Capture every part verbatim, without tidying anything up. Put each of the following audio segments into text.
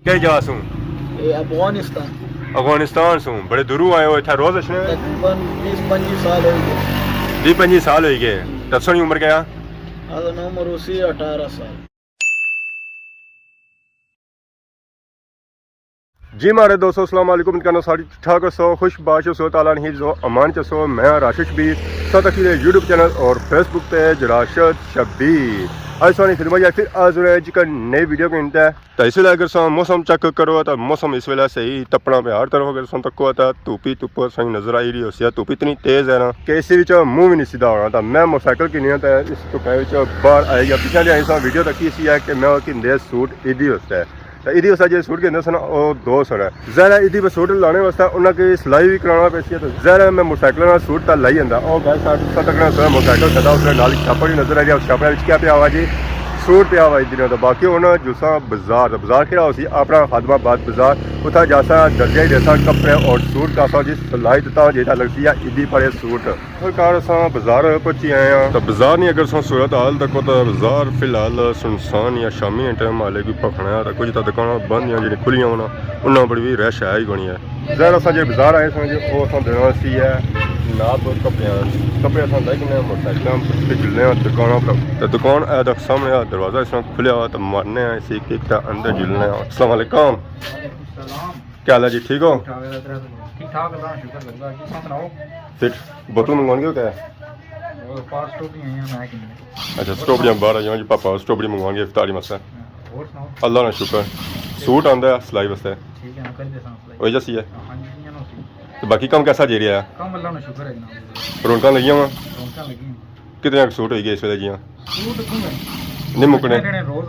کہڑی جگہ سوں؟ اے افغانستان۔ افغانستان سوں؟ بڑے دوروں آئے ہو، اتھا روز اچھنے؟ تقریباً بیس پنجی سال ہوئی گئے۔ بیس پنجی سال ہوئی گئے۔ تے تساں نی عمر کیا؟ اساں نی عمر اسی اٹھارہ سال۔ جی ماڑے دوستو، السلام علیکم، کہنا ساری ٹھیک ٹھاک ہو سو، خوش باش ہو سو، تعالیٰ نے حفظ و امان چ سو۔ میں راشد شبیر، سو تکی دے یوٹیوب چینل اور فیس بک پیج راشد شبیر۔ آج سوانی خدمت یا پھر حاضر ہے جی کا نئی ویڈیو کے انتہا۔ تو اس ویلے اگر سو موسم چیک کرو تو موسم اس ویلے صحیح تپنا پہ ہر طرف، اگر سو تکو تو دھوپی دھوپ سوئی نظر آئی رہی ہو سی، دھوپ اتنی تیز ہے نا کہ اس وچ منہ بھی نہیں سیدھا ہونا۔ تو میں موٹر سائیکل کنیا تو اس دھوپے وچ باہر آئی گیا۔ پچھلے دن سو ویڈیو تکی سی ہے کہ میں کھندے سوٹ عیدی واسطے، تو عیدی واسطے جے سوٹ گھندے سن، او دو سن۔ ظاہر ہے عیدی پہ سوٹ لانے واسطے انہاں کی سلائی بھی کرانا پئی سی، تو ظاہر ہے میں موٹر سائیکل نال سوٹ تاں لائی جاندا۔ او گائز، ساڈا تساں تکنا سوہنا موٹر سائیکل کھڑا، اس دے نال چھاپڑ بھی نظر آئی رہیا، اس چھاپڑ وچ کیا پیا ہوا جی؟ سوٹ پیا ہوا عیدی نا۔ تو باقی ہن جلساں بازار، تو بازار کہڑا ہوسی؟ اپنا خادم آباد بازار، اتھا جاساں درجہ ہی دیساں کپڑے اور سوٹ کاساں جی سلائی دتا جیڑا لگسی ہے عیدی پڑے سوٹ۔ آخرکار اساں بازار پہنچی آئے ہاں۔ تے بازار نی اگر اساں صورت حال تکو تے بازار فی الحال سنسان یا شامی نے ٹائم حالے کوئی پکھنا ہے تے کچھ تاں دکاناں بند یا جڑی کھلیاں ہونا، انہاں پر بھی رش ہے ہی کونی ہے۔ ظاہر اساں جے بازار آئے ساں جے او اساں دینا سی ہے ناپ کپڑیاں، کپڑے اساں لے کنے موٹر سائیکلاں تے جلنے آں دکاناں پر۔ تے دکان اے تک سامنے آ دروازہ اس طرح کھلیا ہوا تے مارنے آں اسی کک تے اندر جلنے آں۔ السلام علیکم۔ وعلیکم السلام۔ کیا حال ہے جی، ٹھیک ہو؟ ٹھیک ٹھاک ہے، ٹھیک ٹھاک، اللہ کا شکر ہے۔ تساں سناؤ؟ فٹ بوتل منگوان گے کیا؟ اور پاس ٹوپی ہیں، میں کہ نہیں۔ اچھا، سٹروبریاں باہر آئی ہیں جی، پاپا سٹروبری منگوان گے افطاری مسئلہ۔ ہاں، اور سناؤ؟ اللہ کا شکر۔ سوٹ آندا ہے سلائی واسطے؟ ٹھیک ہے، ہاں، کر دے ساں سلائی۔ وہی جیسی ہے؟ ہاں جی، جی، ہاں، سی۔ تو باقی کم کیسا جی رہا ہے؟ کم اللہ کا شکر ہے جناب۔ رونقاں لگیاں وا؟ رونقاں لگیاں۔ کتنے سوٹ ہوئی گئے اس ویلے جیاں؟ سوٹ کم ہے۔ نہیں مکنے۔ کتنے روز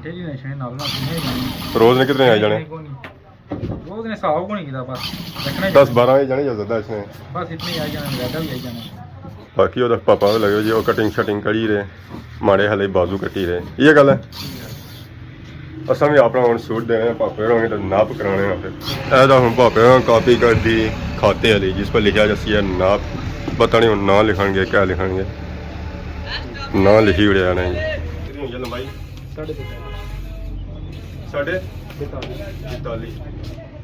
ڈیلی نے شنے نال نال کتنے جانے؟ روز نے کتنے آئی جانے؟ کوئی نہیں۔ روز نے حساب کو نہیں کیتا، بس رکھنا ہی دس بارہ ہی جانے یا زیادہ اس نے؟ بس اتنے ہی آئی جانے، زیادہ بھی آئی جانے۔ باقی وہ پاپا لگے جی، وہ کٹنگ شٹنگ کری رہے، ماڑے حالے بازو کٹی رہے، یہ گل ہے۔ اساں بھی اپنا ہن سوٹ دینے ہیں پاپے ہوراں کی، تے ناپ کرانے ہیں پھر۔ اے تاں ہن پاپے ہوراں کاپی کر دی کھاتے والی، جس پر لکھیا جاسی ہے ناپ۔ پتہ نہیں ہن ناں لکھن گے، کیا لکھن گے۔ ناں لکھی اڑیا انہیں جی۔ کتنی ہوئی ہے لمبائی؟ ساڑھے ترتالیس۔ ساڑھے؟ بیتالیس۔ بیتالیس۔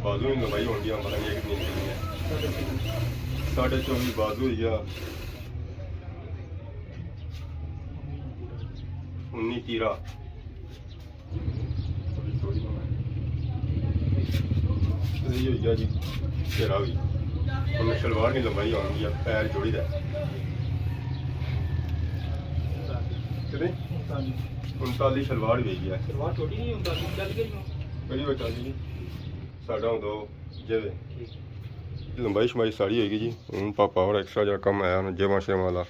بازو ہی لمبائی ہوندی ہے، پتہ نہیں کتنی نکلنی ہے۔ ساڑھے چوبیس بازو ہوئی گیا۔ انی تیرہ۔ یہ ہوئی گیا جی، گھیرا ہوئی۔ ہن شلوار نہیں لمبائی آن گیا، پیر جوڑی دا۔ کتنی؟ انتالیس شلوار بھی ہوئی گیا۔ شلوار چھوٹی نہیں، انتالیس چل گئی۔ بڑی وہ چل گئی۔ ساڈا ہوں دو جیوے۔ ٹھیک۔ لمبائی شمائی ساری ہوئی گئی جی۔ ہن پاپا اور ایکسٹرا جا کم آیا نا، جیباں شیباں والا،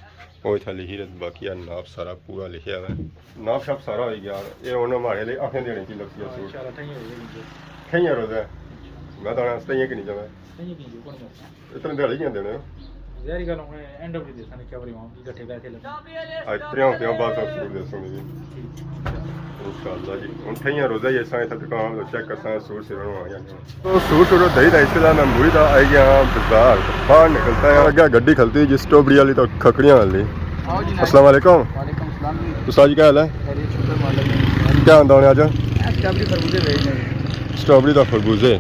وہ اتھا لکھی رہے، باقی آ ناپ سارا پورا لکھیا ہوا ہے۔ ناپ شاپ سارا ہوئی گیا۔ یہ ہن ماڑے لئی آخیں دینے کی لگسی ہے سوٹ۔ انشاءاللہ، تھئی ہوئی گئی جی۔ تھئی روزہ ہے۔ میں تو آنا تھئی کہ نہیں جانا۔ تھئی کہ نہیں، کون کرتا؟ اتنے دیہاڑے ہی آندے نے۔ ظاہری گل ہن اینڈ اپ دی دیساں نے کیا بری وہاں کی اکٹھے بیٹھے لگے۔ اج تریاں تریاں بار سوٹ دیساں نے جی۔ ٹھیک۔ انشاءاللہ جی۔ ہن تھئی روزہ ہی اساں اتھے دکان چیک کرساں سوٹ سرن آ جانے۔ تو سوٹ شوٹ دئی دا اس ویلے میں موڑی دا آئی گیا بازار۔ باہر نکلتا ہے، اگے گڈی کھلتی جی سٹرابری والی تو کھکڑیاں والی۔ آؤ جی، السلام علیکم۔ وعلیکم السلام جی۔ استاد جی کیا حال ہے؟ خیریت، شکر مالک دی۔ کیا آندا ہونے اج؟ اے سٹرابری خربوزے بیچنے۔ سٹرابری دا خربوزے۔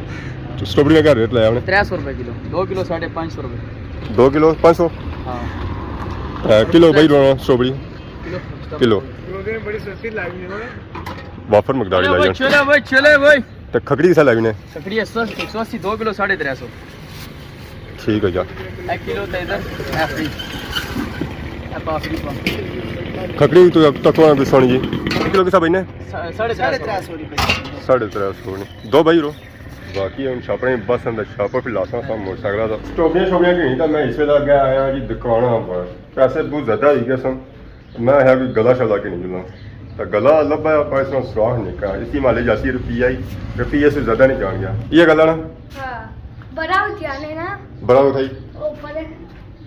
تو سٹرابری کا کیا ریٹ لایا ہم نے؟ ترے سو روپے کلو، دو کلو ساڑھے پانچ سو روپے۔ دو کلو پانچ سو؟ ہاں۔ اے، کلو بھائی رونا سٹرابری؟ کلو۔ کلو۔ بڑی سستی لائی ہے۔ وافر مقدار ہی لائی ہے۔ چھولے بھائی، چھولے بھائی۔ تو کھکڑی کسا لائی نے؟ کھکڑی ایک سو، ایک سو اسی، دو کلو ساڑھے ترے سو۔ ٹھیک ہے یار۔ ایک کلو تے ادھر، اے فری۔ اے پاس بھی پاس۔ کھکڑی تو تک والا بھی سونی جی۔ ایک کلو کسا بھائی نے؟ سا-، ساڑھے ترے سو۔ ساڑھے ترے سو نے۔ دو بھائی رو۔ باقی ہن چھاپنے بس اندر چھاپا پھر لاساں سا موٹر سائیکل دا۔ سٹرابریاں شٹرابریاں کی نہیں تاں میں اس ویلے اگے آیا جی دکاناں پر۔ پیسے بہت زیادہ ہوئی گئے سن۔ میں آخیا کوئی گلا شلا کی نہیں جلنا۔ تاں گلا لبھا پر اس نا سراخ نکا۔ اس کی مالے جاسی روپیہ ہی۔ روپیہ سے زیادہ نہیں جان گیا۔ یہ گلا نا؟ ہاں۔ بڑا ہوتی آنے نا۔ بڑا ہوتا ہی؟ اوپر ہے۔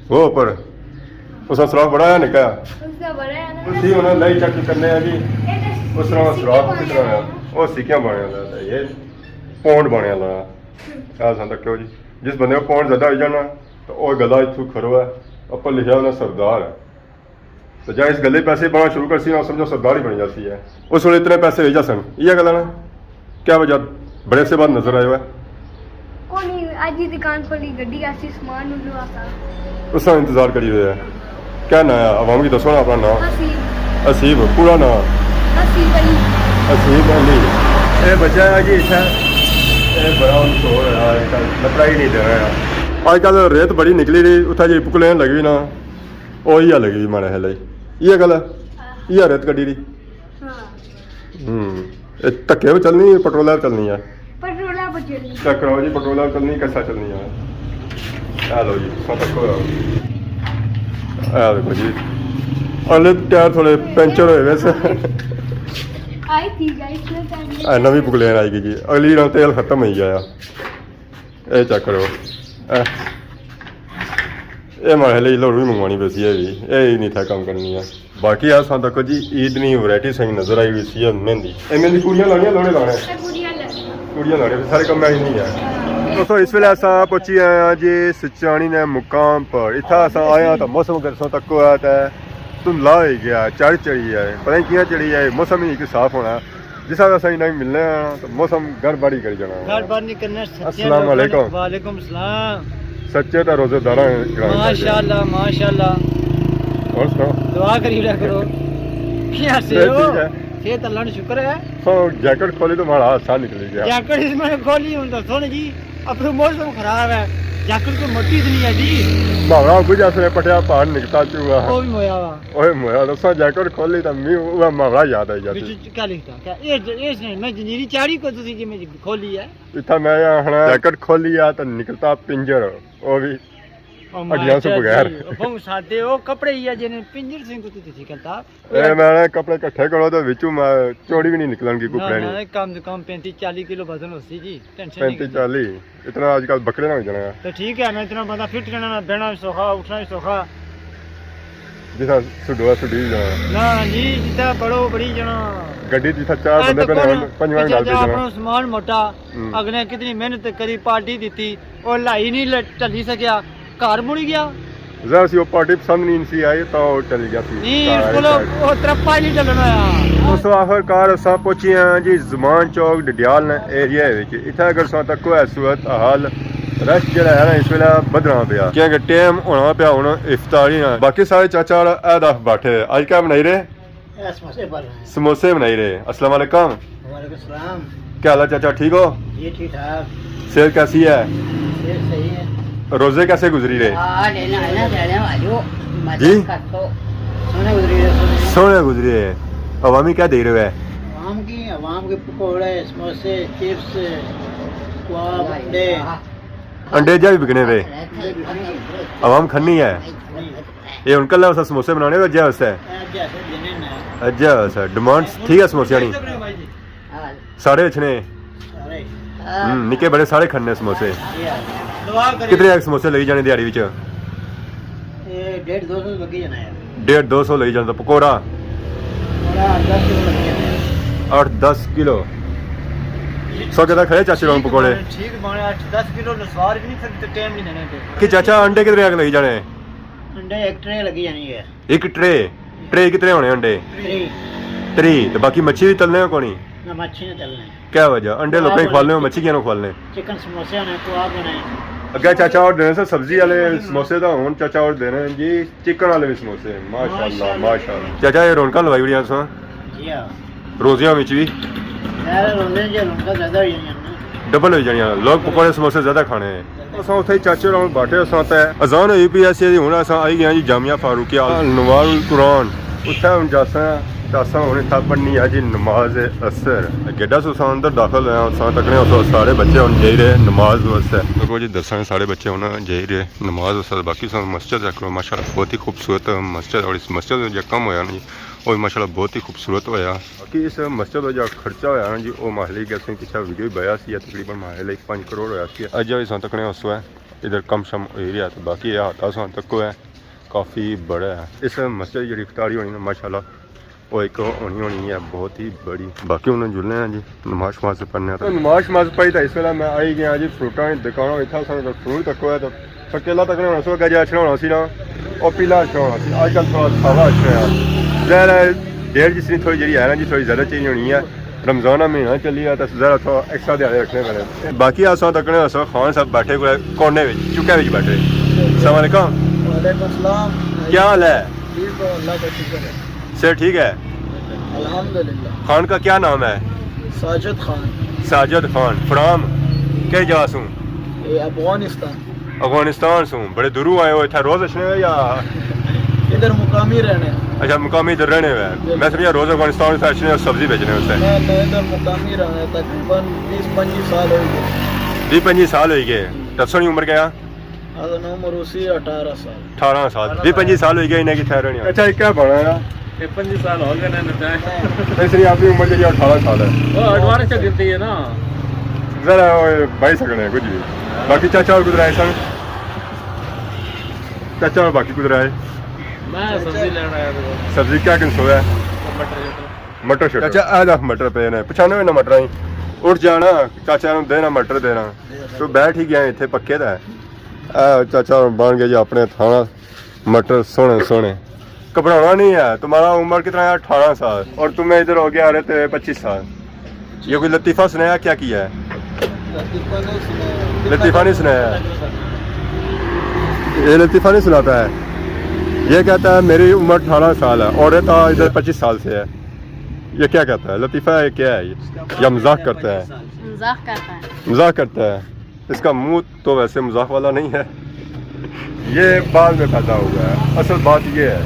وہ اوپر۔ اس نا سراخ بڑا ہے نکا؟ اس نا بڑا ہے نا۔ اسی ہونا نہیں چیک کرنے ہیں جی۔ یہ تو اس طرح سکے سراخ بنے کس طرح ہے؟ ہیں۔ وہ سکیاں بنے والا ہے۔ یہ پونڈ بنے والا ہے۔ خیال سان رکھو جی، جس بندے کو پونڈ زیادہ ہوئی جانا، تو وہ گلا اتھوں کھڑو ہے، اوپر لکھیا ہونا سردار ہے۔ تو جہاں اس گلے پیسے بنا شروع کرسی نا، سمجھو سردار ہی بن جاسی ہے۔ اس ویلے اتنے پیسے ہوئی جاسن، یہ گلا نا؟ کیا وجہ؟ بڑے عرصے بعد نظر آئے ہوئے۔ کونی، اج ہی دکان کھولی، گڈی آسی، سامان نو لو آسا۔ اس کا انتظار کری رہے ہیں۔ کیا نام ہے؟ عوام کی دسو نا اپنا نام۔ حسیب۔ حسیب، پورا نام؟ حسیب علی۔ حسیب علی۔ اے بچہ ہے جی اتھے، اے بڑا مشہور ہے، اج کل لبھنا ہی نہیں دینا ہے۔ اج کل ریت بڑی نکلی رہی، اتھا جی پکلین لگی نا، او یہ لگی ماڑے خیال ہے۔ یہ گل ہے؟ یہ ریت کڈی رہی؟ ہاں۔ ہوں۔ اے دھکے پہ چلنی ہے، پٹرولے پہ چلنی ہے؟ پٹرولے پہ چلنی۔ چیک کراؤ جی، پٹرولے پہ چلنی، کسا چلنی ہے؟ اے لو جی، تساں تکو۔ اے دیکھو جی، اگلے ٹائر تھوڑے پنچر ہوئے ویسے۔ آئی تھی گائی، اس میں پہلے اے نویں پکلین آئی گئی جی، اگلی نال تیل ختم ہوئی گیا۔ اے چیک کرو۔ اے، اے ماڑے لئی لوڑ بھی منگوانی پیسی ہے بھی۔ اے ہی نہیں تھا کم کرنی ہے۔ باقی آ ساں تک جی عید نی ورائٹی سائیں نظر آئی ہوئی سی ہے مہندی۔ اے مہندی کڑیاں لانیاں، لوڑے لانے؟ اے کڑیاں لانیاں۔ کڑیاں لانے، سارے کم میں ہی نہیں ہے۔ دوستو، اس ویلے اساں پہنچی آئے ہاں جی سچانی نے مقام پر۔ اتھا اساں آئے ہاں تو موسم اگر ساں تک ہوا تے دھندلا ہوئی گیا، چڑ چڑھی ہے، پتہ نہیں کیاں چڑھی ہے، موسم ہی نہیں کہ صاف ہونا۔ جس ویلے اساں انہاں کی ملنے آں تو موسم گڑبڑ ہی کری جانا۔ گڑبڑ نہیں کرنا، سچے السلام علیکم۔ وعلیکم السلام۔ سچے تے روزے داراں گراں۔ ماشاءاللہ، ماشاءاللہ۔ اور سناؤ؟ دعا کری رہا کرو۔ کیا سے ہو؟ ٹھیک ہے۔ صحت اللہ نے شکر ہے۔ سو جیکٹ کھولی تو ماڑا ہاتھ سا نکلی گیا۔ جیکٹ اس میں کھولی ہوں تو سن جی، اپنا موسم خراب ہے، جیکٹ تو مٹی سے نہیں ہے جی۔ ماڑا کچھ اثر پٹیا پہاڑ نکتا چوا۔ وہ بھی مویا وا۔ اوئے مویا، تساں جیکٹ کھولی تاں میں وہ محاورہ یاد آئی گیا۔ وچ کیا لکھتا؟ کیا اے، اے اس نے میں جنیری چاڑی کو تسی جی میں کھولی ہے؟ اتھا میں آخنا جیکٹ کھولی ہے تو نکلتا پنجر، وہ بھی او اڈیاں سے ماشاء بغیر۔ جی، او بہوں سادے، او کپڑے ہی ہے جنہیں پنجر سے کو تسی نکلتا۔ اے میں نے کپڑے کٹھے کرو تو وچوں میں چوڑی بھی نہیں نکلن کی نہ، کپڑے نہ، نہیں۔ کم سے کم پینتی چالی کلو وزن ہو سی جی، ٹینشن نہیں پینتی کرنی۔ چالی؟ اتنا اج کل بکرے نہ ہو جانا ہے۔ تو ٹھیک ہے نا، اتنا بندہ فٹ رہنا نا، بہنا بھی سوکھا، اٹھنا بھی سوکھا۔ جس طرح سڈوا سڈی جانا۔ نہ جی، جتھا بڑو بڑی جانا۔ گڈی جتھا چار اے بندے تو پہنے کون ہون، پنجواں پچھے گل جا پہ جانا۔ اپنا سامان موٹا، ہوں۔ اگلے کتنی محنت کری، پارٹی دیتی، اور لائی نہیں ل-، ٹلی سکیا، گھر مڑی گیا۔ ظاہر سی او پارٹی پسند نہیں سی آئی، تاں او چلی گیا سی۔ نہیں، اس گھر کولو آئی۔ او ترپا ہی نہیں چلنا ہویا۔ دوستو، آخر کار اساں پہنچی ہیں جی زمان چوک ڈڈیال نے ایریا وچ۔ اتھے اگر اساں تکو ہے صورت حال، رش جڑا ہے نا اس ویلے بدھنا پیا، کیونکہ ٹائم ہونا پیا ہن افطاری نا۔ باقی سارے چاچا اور اے دس بیٹھے، اج کیا بنائی رہے؟ اے سموسے بن رہے ہیں۔ سموسے بنائی رہے۔ السلام علیکم۔ وعلیکم السلام۔ کیا حال ہے چاچا، ٹھیک ہو؟ جی، ٹھیک ٹھاک۔ صحت کیسی ہے؟ صحت صحیح ہے۔ روزے کیسے گزری رہے؟ آ لینا ہے نا، رہنے والے ہو، مدد جی؟ کر دو۔ سونے گزری رہے، سونے۔ سونے گزری رہے۔ عوامی کیا دے رہے ہو؟ عوام کی، عوام کے پکوڑے، سموسے، چپس، کباب، انڈے۔ انڈے جا بھی بکنے پہ؟ عوام کھنی ہے۔ یہ ہن کلے واسطے سموسے بنانے ہو، اجے واسطے؟ اجے واسطے دینے نے۔ اجے واسطے۔ ڈیمانڈ تھی ہے سموسے نی؟ سارے اچھنے۔ سارے۔ ہم، نکے بڑے سارے کھنے سموسے۔ کتنے ایک سموسے لگی جانے دیہاڑی وچ؟ اے ڈیڑھ دو سو لگی جانا ہے۔ ڈیڑھ دو سو لگی جانا۔ تو پکوڑا؟ پکوڑا اٹھ دس کلو لگی جانا ہے۔ اٹھ دس کلو۔ سو کہتا کھڑے چاچے لوگ پکوڑے۔ ٹھیک بنے، اٹھ دس کلو نسوار بھی نہیں تھکتے، ٹائم نہیں دینے پہ۔ کہ چاچا انڈے کتنے ایک لگی جانے؟ انڈے ایک ٹرے لگی جانی ہے۔ ایک ٹرے؟ ٹرے کتنے ہونے انڈے؟ تری۔ تری، تو باقی مچھی بھی تلنے ہو کونی؟ نہ، مچھی نہیں تلنے۔ کیا وجہ؟ انڈے لوکاں ہی کھوالنے ہو، مچھی کیوں نہ کھوالنے؟ چکن سموسے ہونے، کباب ہونے۔ اگے چاچا اور دینے سے سبزی والے سموسے تو ہن چاچا اور دینے ہیں جی چکن والے بھی سموسے۔ ماشاءاللہ، ماشاءاللہ۔ ماشاءاللہ۔ چاچا، یہ رونقاں لوائی اڑیاں ساں۔ جی ہاں۔ روزیاں وچ بھی؟ یار، روزے جو رونقاں زیادہ ہوئی جانیاں نا۔ ڈبل ہوئی جانیاں، لوگ پکوڑے سموسے زیادہ کھانے ہیں۔ اساں اتھے ہی چاچے ہوراں بٹھے، اساں تے اذان ہوئی پئی سی، ہن اساں آئی گئے جی جامعہ فاروقیہ انوار القرآن۔ اتھے ہن جاساں، تے اساں ہن اتھا پڑھنی ہے جی نماز عصر۔ گیٹا سو اساں اندر داخل ہوئے، اساں تکنے اسو سارے بچے ہن جائی رہے نماز واسطے۔ دیکھو جی، دساں سارے بچے ہن جائی رہے نماز واسطے۔ باقی اساں مسجد دیکھ لو، ماشاءاللہ بہت ہی خوبصورت مسجد، اور اس مسجد جو کم ہویا نا جی، او ماشاءاللہ بہت ہی خوبصورت ہویا۔ باقی اس مسجد دا جو خرچہ ہویا نا جی، او ماہلی گیسیں پچھا ویڈیو بیا سی، تقریباً ماہلے پنج کروڑ ہویا سی۔ اج اساں تکنے اس وے ادھر کم شم ہوئی رہیا، تو باقی یہ ہاتھا ساں تکو ہے، کافی بڑا ہے۔ اس مسجد جڑی افطاری ہونی نا، ماشاءاللہ، او ایک ہونی ہونی ہے بہت ہی بڑی۔ باقی انہوں جلنے ہیں جی، نماز شماز پڑھنے ہیں۔ تو نماز شماز پڑھی تو اس ویلے میں آئی گیا جی فروٹاں دی دکانوں، اتھا ساں فروٹ تکو ہے تو سکیلا تکنے ہونا سو، اگے جا اچھنا ہونا سی نا، او پیلا اچھنا ہونا سی۔ اج کل تھوڑا ساوا اچھنا ہے۔ ظاہر ہے ڈیٹ جس نی تھوڑی جیڑی ہے نا جی، تھوڑی زیادہ چینج ہونی ہے۔ رمضان نا مہینہ چلی آ، تے ذرا تھوڑا ایکسٹرا دیہاڑے رکھنے پڑے۔ باقی اساں تکنے اساں خان صاحب بیٹھے کوئی کونے وچ، چکے وچ بیٹھے۔ السلام علیکم۔ وعلیکم السلام۔ کیا حال ہے؟ ٹھیک ہو، اللہ کا شکر ہے۔ صحت ٹھیک ہے؟ الحمدللہ۔ خان کا کیا نام ہے؟ ساجد خان۔ ساجد خان، فرام کئی جگہ سوں؟ اے افغانستان۔ افغانستان سوں بڑے دوروں آئے ہو، اتھا روز اچھنے ہو یا؟ ادھر مقامی رہنے۔ اچھا، مقامی ادھر رہنے ہوئے۔ جی۔ میں سمجھا روز افغانستان سے اچھنے ہو سبزی بیچنے ہوتے؟ میں، میں ادھر مقامی رہنا ہے، تقریباً بیس پنجی سال ہوئی گئے۔ بیس پنجی سال ہوئی گئے۔ تے تساں نی عمر کیا؟ اصل عمر اسی اٹھارہ سال۔ اٹھارہ سال۔ بیس پنجی سال ہوئی گئے انہیں کی ٹھہرے ہوئے۔ اچھا، یہ کیا بنا ہے؟ یہ پنجی سال ہو گئے نے نتائے۔ اس لیے آپ کی عمر جو ہے اٹھارہ سال ہے۔ وہ اٹھارہ سے گرتی ہے نا۔ ذرا وہ بھائی سکنے ہیں کچھ بھی۔ باقی چاچا اور کدھر آئے سن؟ چاچا اور باقی کدھر آئے؟ میں سبزی لینا ہے۔ سبزی کیا کنسو ہے؟ مٹر شٹر۔ مٹر شٹر۔ چاچا، اے دکھ مٹر پے نے۔ پچھانے ہوئے نا مٹر ہی۔ اٹھ جانا، چاچا نو دینا مٹر دینا۔ تو بیٹھ ہی گیا اتھے پکے دا ہے۔ اے چاچا بن گئے جی اپنے تھانا مٹر سوہنے سوہنے۔ گھبرانا نہیں ہے۔ تمہارا عمر کتنا ہے؟ اٹھارہ سال۔ اور تمہیں ادھر ہو گیا رہتے ہوئے پچیس سال۔ یہ کوئی لطیفہ سنایا کیا کیا ہے؟ لطیفہ نہیں سنایا۔ لطیفہ نہیں سنایا۔ یہ لطیفہ نہیں سناتا ہے۔ یہ کہتا ہے میری عمر اٹھارہ سال ہے اور رہتا ادھر پچیس سال سے ہے۔ یہ کیا کہتا ہے؟ لطیفہ ہے کیا ہے یہ؟ یا مذاق کرتا ہے؟ مذاق کرتا ہے۔ مذاق کرتا ہے۔ اس کا منہ تو ویسے مذاق والا نہیں ہے، یہ بعد میں پیدا ہوا ہے۔ اصل بات یہ ہے،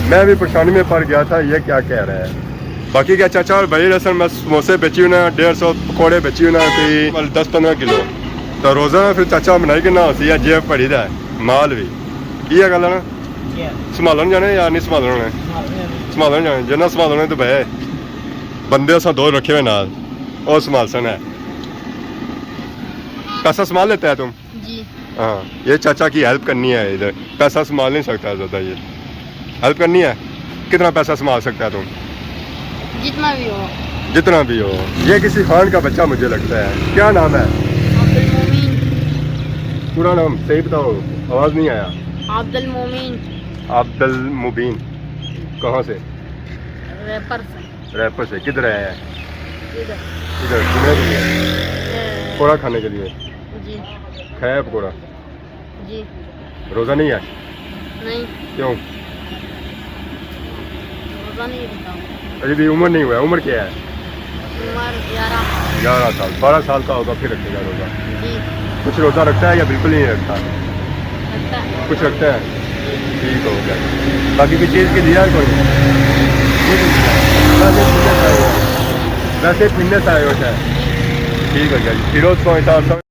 میں بھی پریشانی میں پڑ گیا تھا، یہ کیا کہہ رہا ہے۔ باقی کیا چاچا اور بھائی، اصل میں سموسے بیچی ہونا، ڈیڑھ سو پکوڑے بیچی ہونا، کوئی دس پندرہ کلو۔ تو روزانہ پھر چاچا بنائی کے نہ ہوسی یا جیب بھری دا ہے، مال بھی۔ یہ گل ہے نا؟ جی ہاں۔ سنبھالن جانے یا نہیں سنبھالن ہونے؟ سنبھالن جانے۔ سنبھالن جانے، جنہاں سنبھالن ہونے تو بھائی بندے اساں دو رکھے ہوئے نال، او سنبھالسن ہے۔ پیسہ سنبھال لیتا ہے تم؟ جی۔ ہاں، یہ چاچا کی ہیلپ کرنی ہے ادھر۔ پیسہ سنبھال نہیں سکتا ہے زیادہ یہ۔ ہیلپ کرنی ہے؟ کتنا پیسہ سنبھال سکتا ہے تم؟ جتنا بھی ہو۔ جتنا بھی ہو۔ یہ کسی خان کا بچہ مجھے لگتا ہے۔ کیا نام ہے؟ عبد المومن۔ پورا نام صحیح بتاؤ، آواز نہیں آیا۔ عبد المومن۔ عبد المبین۔ کہاں سے؟ ریپر سے۔ ریپر سے۔ کدھر آیا ہے؟ ادھر۔ ادھر گھومنے کے لیے؟ ہاں۔ پکوڑا کھانے کے لیے؟ جی۔ کھایا ہے پکوڑا؟ جی۔ روزہ نہیں ہے؟ نہیں۔ کیوں؟ روزہ نہیں رکھتا ہوں۔ ابھی بھی عمر نہیں ہوا ہے۔ عمر کیا ہے؟ عمر گیارہ۔ گیارہ سال۔ بارہ سال کا ہوگا پھر رکھے گا روزہ۔ جی۔ کچھ روزہ رکھتا ہے یا بالکل نہیں رکھتا؟ رکھتا ہے۔ کچھ رکھتا ہے؟ ٹھیک ہو گیا۔ باقی کوئی چیز کی دیا کوئی؟ ویسے پھرنے سے آئے ہو۔ ویسے پھرنے سے آئے ہو شاید۔ ٹھیک ہو گیا جی۔ فیروز کو حساب سے